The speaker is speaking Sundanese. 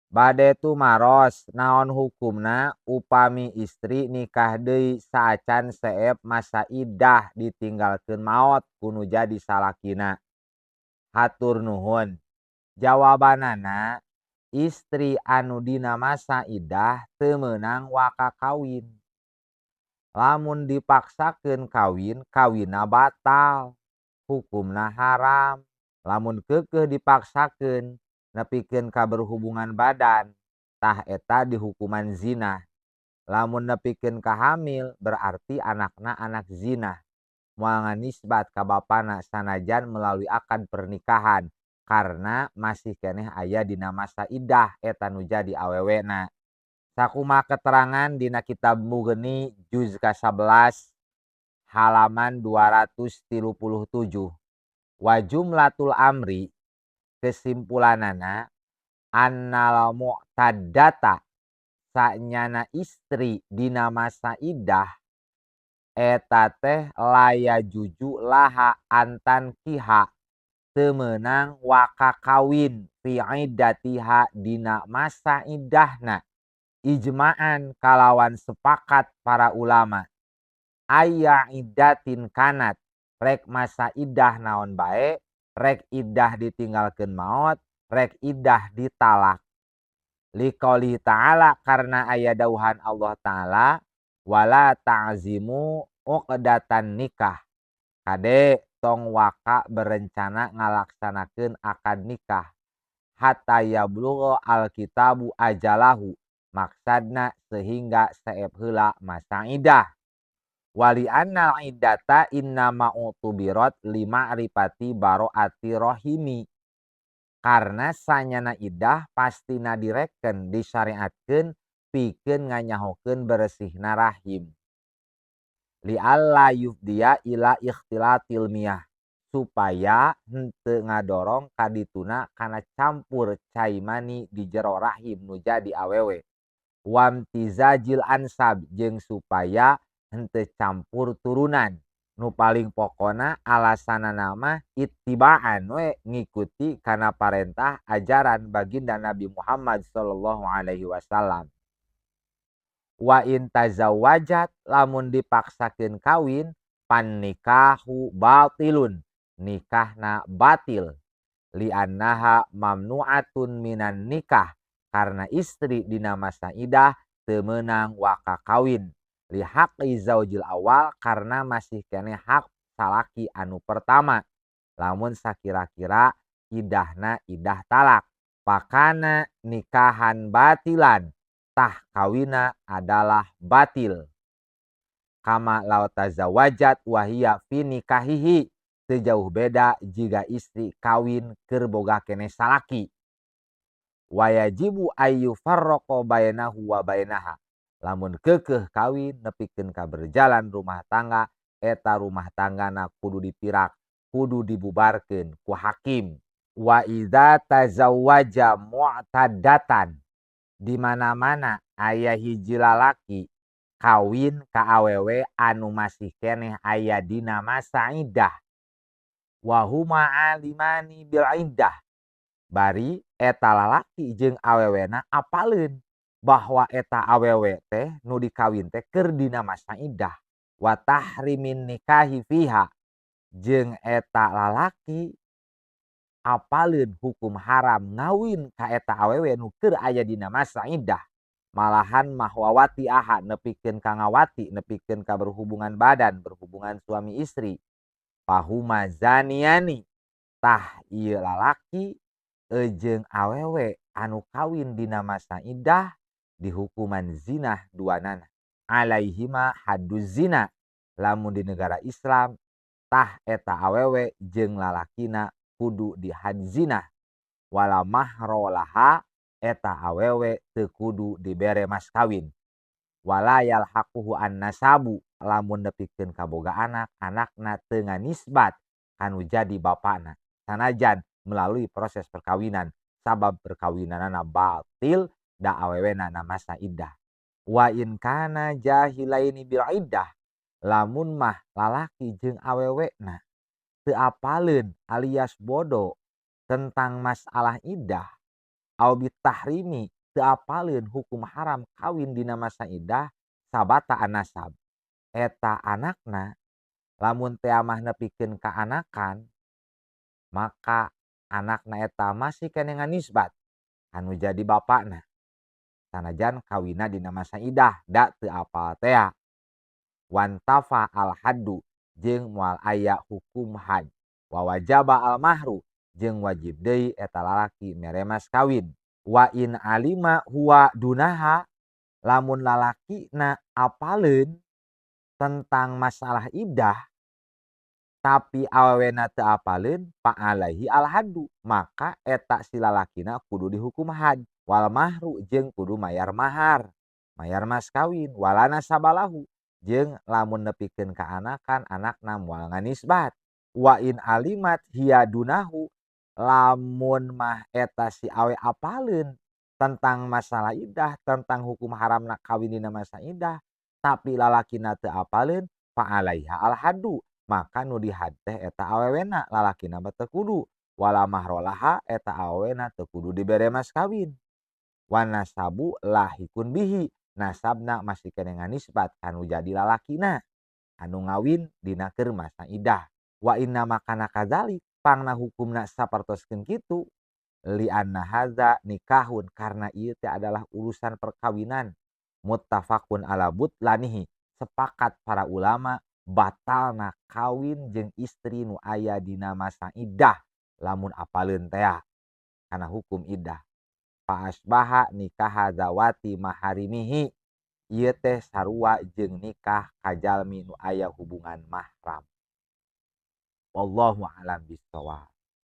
Bade tumaros naon hukumna upami istri nikah deui saacan seep masa iddah ditinggalkeun maot ku nu jadi salakina. Hatur nuhun. Jawabanana istri anu dina masa iddah teu meunang waka kawin. Lamun dipaksakeun kawin, kawinna batal, hukumna haram. Lamun keukeuh dipaksakeun nepikeun ka berhubungan badan, tah eta dihukuman zina. Lamun nepikeun ka hamil berarti anakna anak zina. Moal nganisbat ka bapana sanajan melalui akad pernikahan karena masih keneh aya dina masa iddah eta nu jadi awewena. Sakumaha keterangan dina kitab Mughni juz ka-11 halaman 237. Wa jumlatul amri kesimpulanana annal mu'taddata sanyana istri dina masa iddah eta teh laya juju laha antan kiha teu meunang waka kawin fi iddatiha dina masa iddahna ijma'an kalawan sepakat para ulama aya iddatin kanat rek masa iddah naon bae rek iddah ditinggalkeun maot rek iddah ditalak liqauli ta'ala karena aya dauhan Allah Ta'ala wala ta'zimu uqdatan nikah kade tong waka berencana ngalaksanakeun akad nikah hatta yablugha alkitabu ajalahu maksadna sehingga seep heula masa iddah. Wali annal iddata innama utubirat lima rifati baroati rohimi karena sanyana iddah pastina direken disyariatkeun pikeun nganyahokeun beresihna rahim li alla yufdiya ila ikhtilatil miyah supaya henteu ngadorong kadituna kana campur cai mani di jero rahim nu jadi awewe wamtizajil ansab jeung supaya henteu campur turunan nu paling pokona alasanana mah ittiba'an we ngikuti kana parentah ajaran baginda Nabi Muhammad sallallahu alaihi wasallam. Wa in tazawwajat lamun dipaksakeun kawin pan nikahu batilun nikahna batil li annaha mamnu'atun minan nikah karena istri dina masa idah teu meunang waka kawin li haqqi zaujil awal karena masih keneh hak salaki anu pertama lamun sakira-kira idahna idah talak pakana nikahan batilan tah kawina adalah batil kama law tazawwajat wahiya fi nikahihi teu jauh beda jika istri kawin keur boga keneh salaki wayajibu ayyu farraqa bainahu wa bainaha lamun keukeuh kawin nepikeun ka berjalan rumah tangga eta rumah tanggana kudu dipirak kudu dibubarkeun ku hakim. Wa idza tazawwaja mu'tadatan di mana-mana aya hiji lalaki kawin ka awewe anu masih keneh aya dina masa iddah wa huma alimani bil iddah bari eta lalaki jeung awewena apaleun bahwa eta awewe teh nu dikawin teh keur dina masa iddah wa tahrimin nikahi fiha jeung eta lalaki apaleun hukum haram ngawin ka eta awewe nu keur aya dina masa iddah malahan mah wawati aha nepikeun ka ngawati nepikeun ka berhubungan badan berhubungan suami istri pahuma zaniani tah ieu lalaki jeung awewe anu kawin dina masa iddah dihukuman zinah duanana alaihima haduz zina lamun di negara Islam tah eta awewe jeung lalakina kudu dihad zina wala mahrolaha eta awewe teu kudu dibere mas kawin wala yalhaquhu an-nasabu lamun nepikeun ka boga anak anakna teu nganisbat kanu jadi bapana sanajan melalui proses perkawinan sabab perkawinanana batil da awewena na masa iddah. Wa in kana jahilaini bil iddah lamun mah lalaki jeung awewena teu apaleun alias bodoh tentang masalah iddah au bitahrimi teu apaleun hukum haram kawin dina masa iddah sabata an-nasab eta anakna lamun teh mah nepikeun ka anakan maka anakna eta masih keneh nisbat anu jadi bapakna sanajan kawina dina masa iddah da teu apal tea wantafa al haddu jeung moal aya hukum had wa wajaba al mahru jeung wajib deui eta lalaki mere mas kawin wa in alima huwa dunaha lamun lalakina apaleun tentang masalah iddah tapi awewena teu apaleun fa alaihi al haddu maka eta si lalakina kudu dihukum had wal mahru jeung kudu mayar mahar mayar mas kawin wala nasabalahu jeung lamun nepikeun ka anakan anakna moal nganisbat wa in alimat hiya dunahu lamun mah eta si awe apaleun tentang masalah iddah tentang hukum haramna kawin dina masa iddah tapi lalakina teu apaleun fa alaiha al haddu maka nu dihad teh eta awewena lalakina mah teu kudu wala mahrolaha eta awewena teu kudu dibere mas kawin wa nasabu lahikun bihi nasabna masih keneh nganisbat kanu jadi lalakina anu ngawin dina keur masa iddah wa inna makana kadzalik pangna hukumna sapertoskeun kitu li anna hadza nikahun karena ieu teh adalah urusan perkawinan muttafaqun ala butlanihi sepakat para ulama batalna kawin jeung istri nu aya dina masa iddah lamun apaleun tea kana hukum iddah fa asbaha nikaha zawati maharimihi ieu teh sarua jeung nikah ka jalmi nu aya hubungan mahram. Wallahu a'lam bishawab.